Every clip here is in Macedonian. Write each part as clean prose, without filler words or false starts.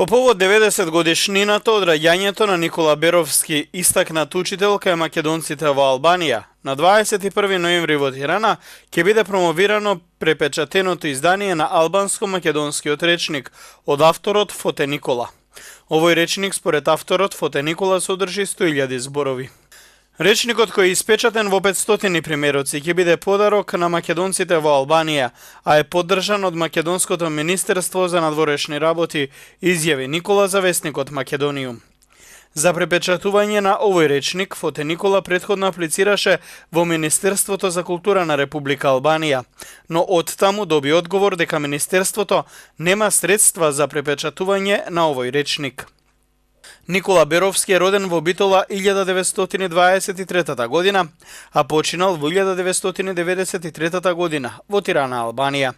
По повод 90 годишнината од раѓањето на Никола Беровски, истакнат учител кај македонците во Албанија, на 21 ноември во Тирана ќе биде промовирано препечатеното издание на албанско-македонскиот речник од авторот Фоте Никола. Овој речник според авторот Фоте Никола содржи 100.000 зборови. Речникот кој е испечатен во 500 примероци ќе биде подарок на македонците во Албанија, а е поддржан од Македонското министерство за надворешни работи, изјави Никола за вестникот Македониум. За препечатување на овој речник, Фоте Никола претходно аплицираше во Министерството за култура на Република Албанија, но од таму доби одговор дека Министерството нема средства за препечатување на овој речник. Никола Беровски е роден во Битола 1923 година, а починал во 1993 година во Тирана, Албанија.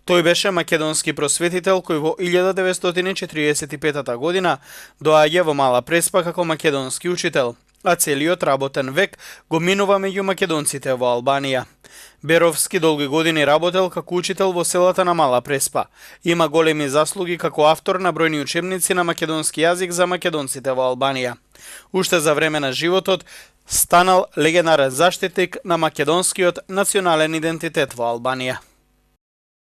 Тој беше македонски просветител кој во 1945 година доаѓа во Мала Преспа како македонски учител, а целиот работен век го минува меѓу македонците во Албанија. Беровски долги години работел како учител во селата на Мала Преспа. Има големи заслуги како автор на бројни учебници на македонски јазик за македонците во Албанија. Уште за време на животот станал легендарен заштитник на македонскиот национален идентитет во Албанија.